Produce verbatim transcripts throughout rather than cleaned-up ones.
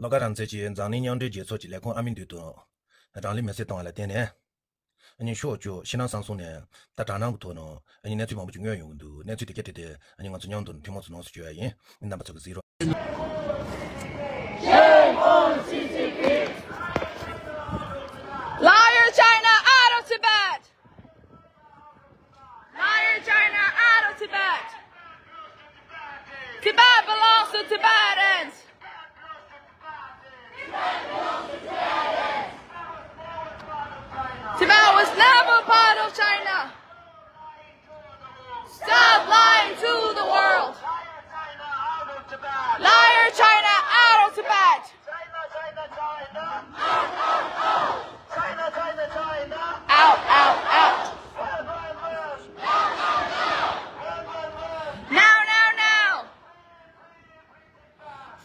བློ་དགའ་རང་བཙན་གྱིས་འཛམ་གླིང་མཉམ་འབྲེལ་རྒྱལ་ཚོགས་ཀྱི་ལས་ཁུངས་ཨ་མི་མདུན་དུ་རང་ལུས་མེར་སྲེག་བཏང་བ་ལ་བརྟེན་ནས། ཨ་ནི་ཕྱོགས་བཅུ་ཕྱི་ནང་གསང་གསུམ་ནས་ད་དྲག་སྣང་གི་ཐོག་ནས་ཨ་ནི་གནས་ཚུལ་མང་པོ་ཅིག་མངོན་ཡོང་གི་འདུག་གནས་ཚུལ་དེ་ག་དེ་དེ་ཨ་ནི་ང་ཚོ་མཉམ་དུ་ཐུན་མོང་ཐོག་ནས་ཞུ་ཡ་ཡིན། རྣམ་པ་ཚོ་གིས་གཟིགས་རོགས། Liar China out of Tibet! Liar China out of Tibet! Tibet belongs to Tibetans! Tibet was never part of China! Stop lying to the world! Liar China out of Tibet! China, China, China. China, China, China. Out, out, out. Well, well, well. Well, well, well. Now, now, now.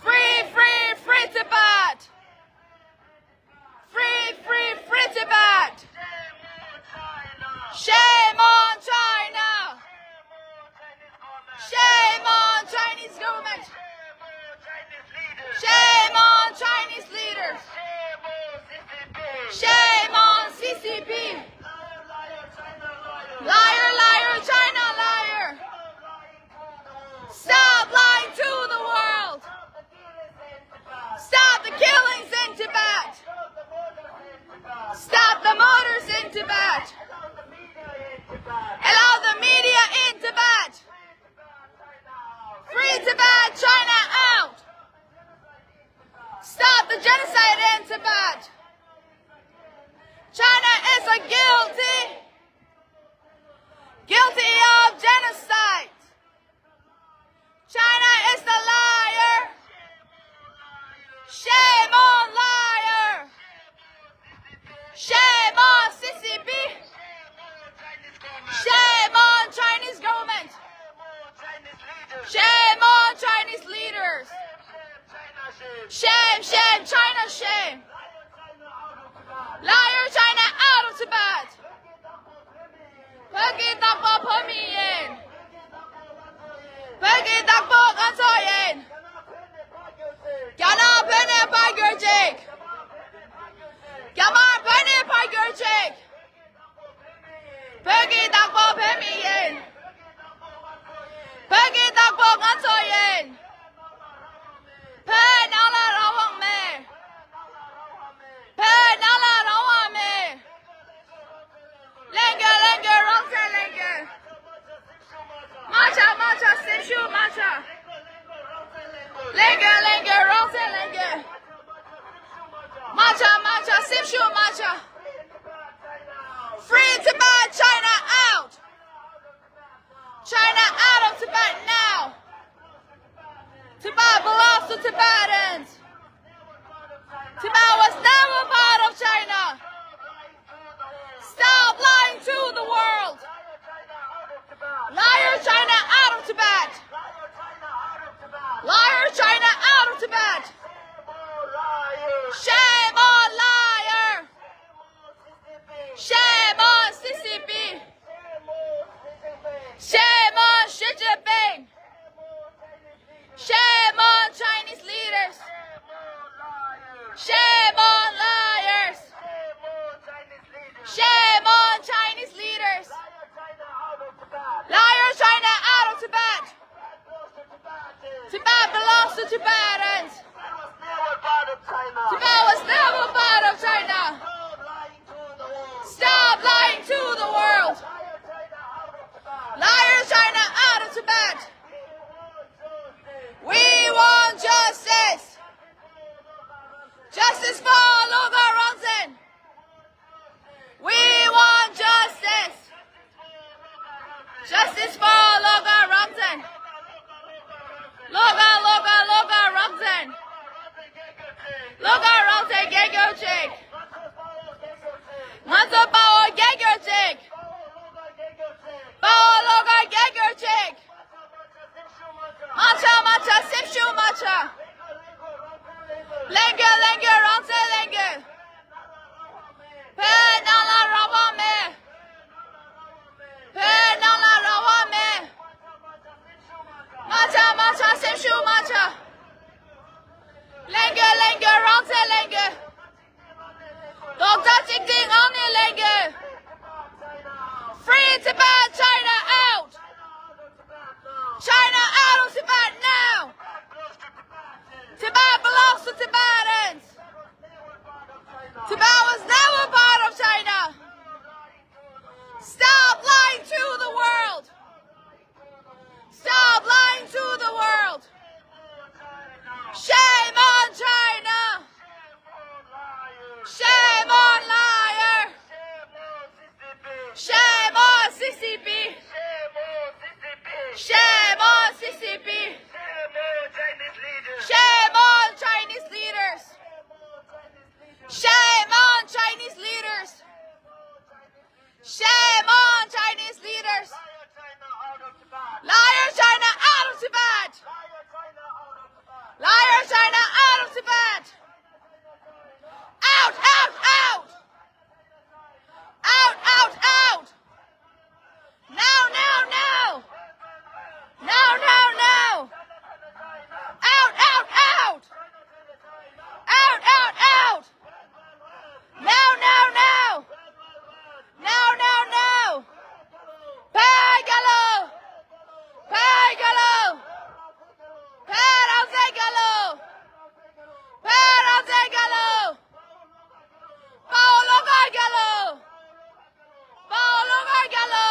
Free, free, free Tibet. Free, free, free Tibet. Shame on China. Shame on Chinese government! Shame on Chinese leaders! Shame on C C P! Liar, liar, China liar! Stop lying to the world! Stop the killings in Tibet! Stop the murders in Tibet! Allow the media in Tibet! Free Tibet, China out! Stop the genocide in Tibet! China is a guilty, guilty of genocide! China is the liar! Shame on liar! Shame on C C P! Shame on Chinese government! Shame on Chinese leaders! Shame, shame, China shame! Liar China out of Tibet! བོད་ཀྱི་བདག་པོ་བོད་མི་ཡིན། བོད་ཀྱི་བདག་པོ་ང་ཚོ་ཡིན། རྒྱ་ནག་བོད་ནས་ཕར་གྱུར་ཅིག་རྒྱ་དམར་བོད་ནས་ཕར་གྱུར་ཅིག་བོད་ཀྱི་བདག་པོ་བོད་མི་ཡིན། བོད་ཀྱི་བདག་པོ་ང་ཚོ་ཡིན། བོད་ནང་ལ་རང་དབང་མེད། བོད་ནང་ལ་རང་དབང་མེད། ལེན་དགོས་ལེན་དགོས་རང་བཙན་ལེན་དགོས། མ་ཆག་མ་ཆག་སེམས་ཤུགས་མ་ཆག་ལེན་དགོས་ལེན་དགོས་རང་བཙན་ལེན་དགོས། མ་ཆག་མ་ཆག་སེམས་ཤུགས་མ་ཆག Free Tibet, China out! China out of Tibet now! Tibet belongs to Tibetans! Tibet was never part of China! Stop lying to the world! Liar China out of Tibet! Liar China out of Tibet! Shame on liar! Shame on C C P! Shame on Xi Jinping! Shame on Chinese leaders! Shame on liars! Shame on Chinese leaders! Liar China out of Tibet! Tibet belongs to Tibetans! Tibet was never part of China! Stop lying to the world! Liar China out of Tibet! We want justice! Justice for Logar Rongzen! We want justice! Justice for Logar Rongzen! Logar, Logar, Logar Rongzen! Logar Rongzen རྒྱལ་སྐྱོབ་ཅིག་ང་ཚོ་དཔའ་བོ་རྒྱལ་སྐྱོབ་ཅིག་དཔའ་བོ་Logar རྒྱལ་སྐྱོབ་ཅིག་མ་ཆག་མ་ཆག་སེམས་ཤུགས་མ་ཆག་ལེན་དགོས་ལེན་དགོས་རང་བཙན་ལེན་དགོས་བོད་ནང་ལ་རང་དབང་མེད། བོད་ནང་ལ་རང་དབང་མེད། མ་ཆག་མ་ཆག་སེམས་ཤུགས་མ་ཆག་ལེན་དགོས་ལེན་དགོས། Acting only language. Free Tibet, China out. China out of Tibet now. Tibet belongs to Tibetans. Tibet was never part of China. Stop lying to the world. Stop lying to the world. Shame on China. Shame on liar. Shame on C C P. Shame on C C P. Shame on Chinese leaders. Shame on Chinese leaders. Shame on Chinese leaders. Liar China out of Tibet. Liar China out of Tibet. Out, out, out. Out, out, out. Now, now, now. Now, now, now. Out, out, out. Out, out, out. Now, now, now. Now, now, now. Père Gallo. Père Gallo. Père André Gallo. Père André Gallo. Paolo Gallo. Paolo Gallo.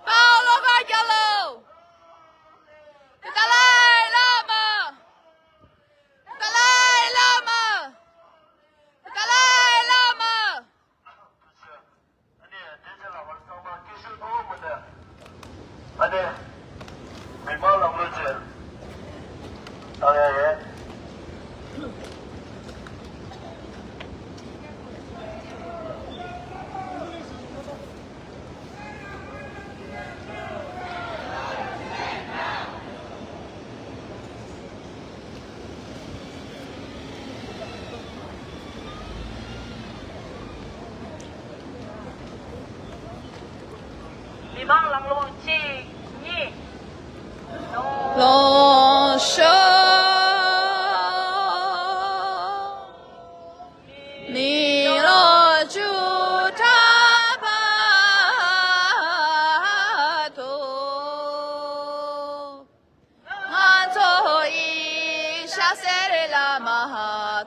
Paolo Gallo. The Dalai Lama. The Dalai Lama. The Dalai Lama. ཨ་ནི། མི་མང་ལམ་ལུགས་ཅན། ཨ་ཡ་ཡ། མི་མང་ལམ་ལུགས་གཅིག་གཉིས། ལོངས་སྤྱོད་མི་རོ་ཅུ་ཁྲ་བ་ཐོ། ང་ཚོ་ཡི་ཤ་སེར་ལ་མ་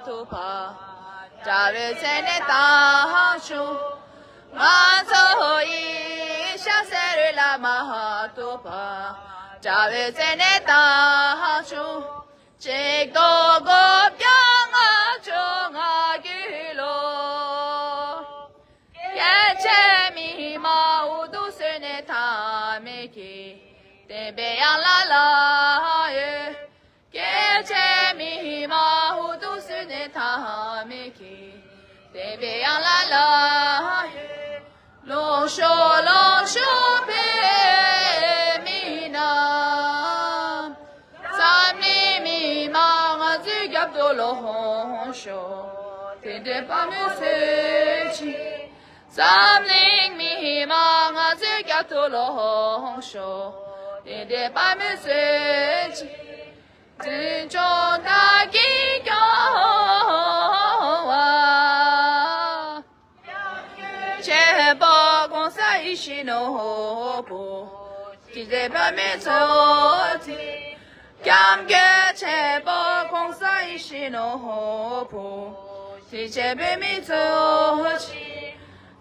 ཐུབ་པ། དགྲ་བོའི་མཚན་ནས་བཏང་བྱུང་། ང་ཚོ་ཡི་ཤ་སེར་ལ་མ་ཐུབ་པ། དགྲ་བོའི་མཚན་ནས་བཏང་བྱུང་། གཅིག་སྟོང་དགུ་བརྒྱ་ལྔ་བཅུ་ང་དགུ་ལོ། སྐད་ཆའི་མི་མ་འུ་དུ་སོན་ནས་ཐ་མེ་ཀི། བསྟན་པའི་ཡང་ལ་ལ་ཡོད། སྐད་ཆའི་མི་མ་འུ་དུ་སོན་ནས་ཐ་མེ་ཀི། བསྟན་པའི་ཡང་ལ་ལ་ཡོད། ལོངས་སྤྱོད་ལོངས་སྤྱོད་བོད་མི་རྣམས། འཛམ་གླིང་མི་མང་ང་ཚོའི་རྒྱབ་ཏུ་ལོངས་ཤོག་དེ་འདྲའི་དཔའ་མོའི་ཚོས་ཅི། འཛམ་གླིང་མི་མང་ང་ཚོའི་རྒྱབ་ཏུ་ལོངས་ཤོག་དེ་འདྲའི་དཔའ་མོའི་ཚོས་ཅི། འཛིན་སྐྱོང་བདག་གིས་སྐྱོང་བ། ཆེན་པོ་གོང་ས་ཡིད་བཞིན་ནོར་བུ། སྐྱིད་ལྡན་བོད་མིའི་གཙོ་མཛད། སྐྱབས་མགོན་ཆེན་པོ་གོང་ས་ཡིད་བཞིན་ནོར་བུ། སྐྱིད་ལྡན་བོད་མིའི་གཙོ་མཛད།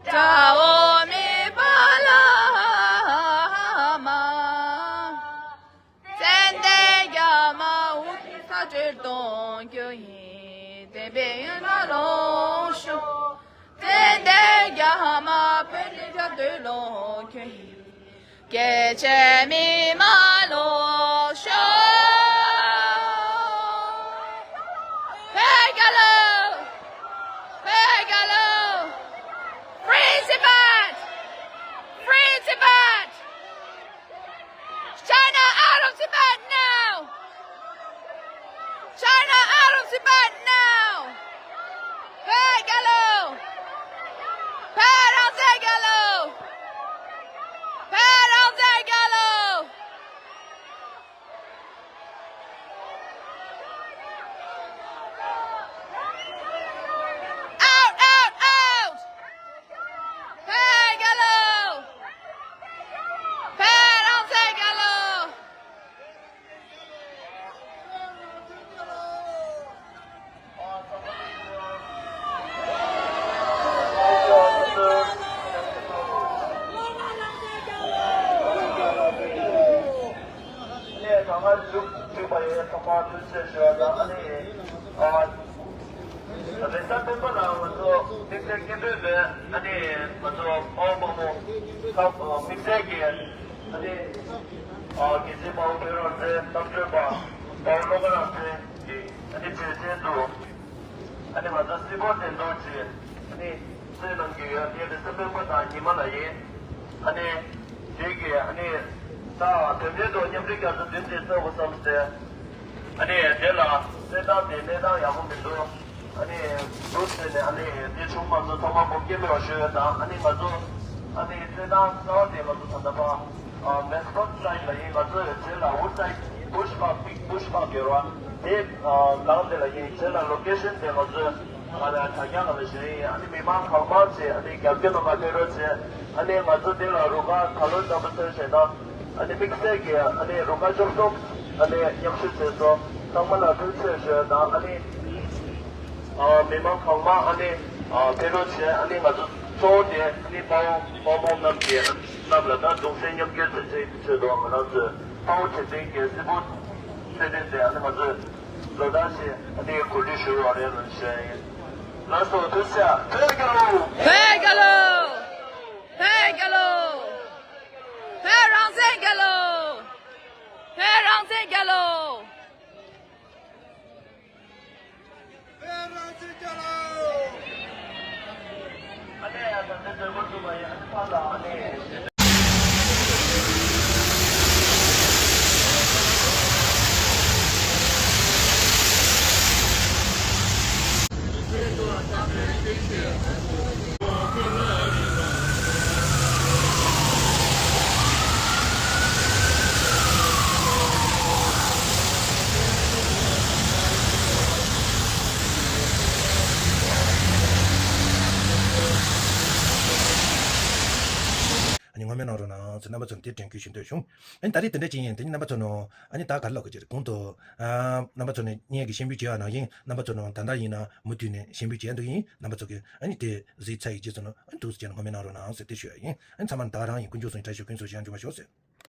དགྲ་བོ་མེད་པ་བླ་མ། ཙན་དན་རྒྱ་མ་འུ་ཐུག་ས་བཅུད་གཏོང་རྒྱུ་ཡིན། བསྟན་པའི་ཡུལ་མ་ལོངས་ཤོག་ཙན་དན་རྒྱ་མ་བོད་དེ་རྒྱ་སྟོད་ལོངས་རྒྱུ་ཡིན། སྐད་ཆའི་མི་མ་ལོངས་ཤོག་བོད་རྒྱལ་ལོ། བོད་རྒྱལ་ལོ། Free Tibet! Free Tibet! China out of Tibet now! China out of Tibet now! བོད་རྒྱལ་ལོ། བོད་རང་བཙན་རྒྱལ་ལོ། བོད་རང་བཙན་རྒྱལ་ལོ། མ་ཐུགས་རྗེ་ཆེ་ཞུ་བ་དང་། ཨ་ནི་ཨ་རེས་གཟའ་སྤེན་པ་ལ་ང་ཚོ་དམིགས་བསལ་སྐད་འབོད་མེད། ཨ་ནི་ང་ཚོ་དཔའ་བོ་དཔའ་མོ་ཁག་དམིགས་བསལ་གྱི་ཨ་ནི་ཨ་རྒན་ཆེན་དཔའ་བོ་ཕེབས་རོགས་ཟེར། གཏམ་སྒྲོལ་པ་དཔའ་བོ་བློ་དགའ་རང་བཙན་གྱི་ཨ་ནི་བྱས་རྗེས་འདུག་ཨ་ནི་ང་ཚོ་སྲིད་སྤོར་འགྲན་བསྡུར་བྱས། ཨ་ནི་རྩེད་གནང་གི་ཡོད། དེ་རེས་གཟའ་སྤེན་པ་དང་ཉི་མ་ལ་ཡིན། ཨ་ནི་དེ་གི་ཨ་ནི་ད་དོན་ལྡན་ཐོག་མཉམ་འབྲེལ་རྒྱལ་ཚོགས་བདུན་ཚེས་རྩོད་དགོས་བསམ་སྟེ། ཨ་ནི་དེ་ལ་རྩེད་ཐང་དེ་གནས་སྟངས་ཡག་པོ་མི་འདུག་ཨ་ནི་འདུག་ཟེར་ནས། ཨ་ནི་དེ་བྱུང་མ་ཚོ་ཚང་མ་སྒོམ་གྱི་མེད་པ་ཞུ་ཡོད་དང་། ཨ་ནི་ང་ཚོ་ཨ་ནི་རྩེད་ཐང་གསར་པ་དེ་ང་ཚོ་ད་ལྟ་བ་ཨ་མེ་སི་ཀོཊ་སའིཌ་ལ་ཡིན། ང་ཚོ་རྗེས་ལ་ཝུཌ་སའིཌ་བུཤ་པག་བིག་བུཤ་པག་ཡོད་ར། དེ་ཨ་ནང་དེ་ལ་ཡིན། རྗེས་ལ་ལོ་ཀེ་ཤན་དེ་ང་ཚོ་ཨ་ལ་དྲ་རྒྱ་ལ་ལ་བཞེངས་ཡིན། ཨ་ནི་མི་མང་གང་མང་བྱས་ཨ་ནི་རྒྱབ་སྐྱོར་གནང་ག་ཕེབས་རོགས་བྱས། ཨ་ནི་ང་ཚོ་དེ་ལ་རུ་ཁག་ད་ལོ་འཛམ་བུ་གླིང་ཞེ་དང་། ཨ་ནི་དམིགས་བསལ་གྱི་ཨ་ནི་རུ་ཁག་བཅུ་གསུམ་ཨ་ནི་མཉམ་ཞུགས་བྱས་སོང་། ཚང་མ་ལ་ཐུགས་རྗེ་ཆེ་ཞུ་དང་། ཨ་ནི་ཨ་མི་མང་གང་མང་ཨ་ནི་ཨ་ཕེབས་རོགས་བྱས། ཨ་ནི་ང་ཚོ་གཙོ་བོ་དེ་ཨ་ནི་དཔའ་བོ་དཔའ་མོ་རྣམས་ཀྱི་རྣམས་ལ་ད་གདུང་སེམས་མཉམ་སྐྱེད་བྱེད་ཆེད་དུ་ང་རང་ཚོས་དཔའ་བོ་བྱེད་བསྟན་གྱི་སྲིད་པོ་རྩེད་འགྲན་དེ་ཨ་ནི་ང་ཚོས་ལོ་ལྟར་བཞིན་ཨ་ནི་གོ་སྒྲིག་ཞུ་བ་རེད་ལ་བཤད་ཡིན། ལགས་སོ། ཐུགས་རྗེ་ཆེ། བོད་རྒྱལ་ལོ། བོད་རྒྱལ་ལོ། བོད་རྒྱལ་ལོ། བོད་རང་བཙན་རྒྱལ་ལོ། བོད་རང་བཙན་རྒྱལ་ལོ། བོད་རང་བཙན་རྒྱལ་ལོ། ཨ་ནི་སྔོན་མའི་ནང་རོ་ནང་ཚོ་རྣམ་པ་ཚོ་འདིར་དྲན་སྐུལ་ཞུ་འདོད་བྱུང་། ཨ་ནི་ད་རེས་དེ་འདྲ་ཅིག་ཡིན། དེ་ནི་རྣམ་པ་ཚོ་ནོ་ཨ་ནི་ད་ག་ལ་ག་ཅིག་གོང་དུ་ཨ་རྣམ་པ་ཚོ་ནི་ངེད་ཀྱི་སྤྱན་འབུལ་བྱེད་ཡ་ནང་ཡིན། རྣམ་པ་ཚོ་ནོ་ད་ལྟ་ཡིན་ན་མུ་མཐུད་ནས་སྤྱན་འབུལ་བྱེད་འདུག་ཡིན། རྣམ་པ་ཚོ་གི་ཨ་ནི་དེ་གཟིགས་ཚར་ཡི་རྗེས་སུ་ནོ་ཨ་ནི་འདུག་སེ་བྱས་ནས་སྔོན་མའི་ནང་རོ་ནང་ཟེར་དེ་ཞུ་ཡ་ཡིན། ཨ་ནི་ཚང་མ་ནི་ད་རང་ཡིན། ཀུན་སྤྱོད་སོང་ཡིན། བཀྲ་ཤིས་ཀུན་སོང་ཞིང་འཇུག་པ་ཤོག་ཟེར།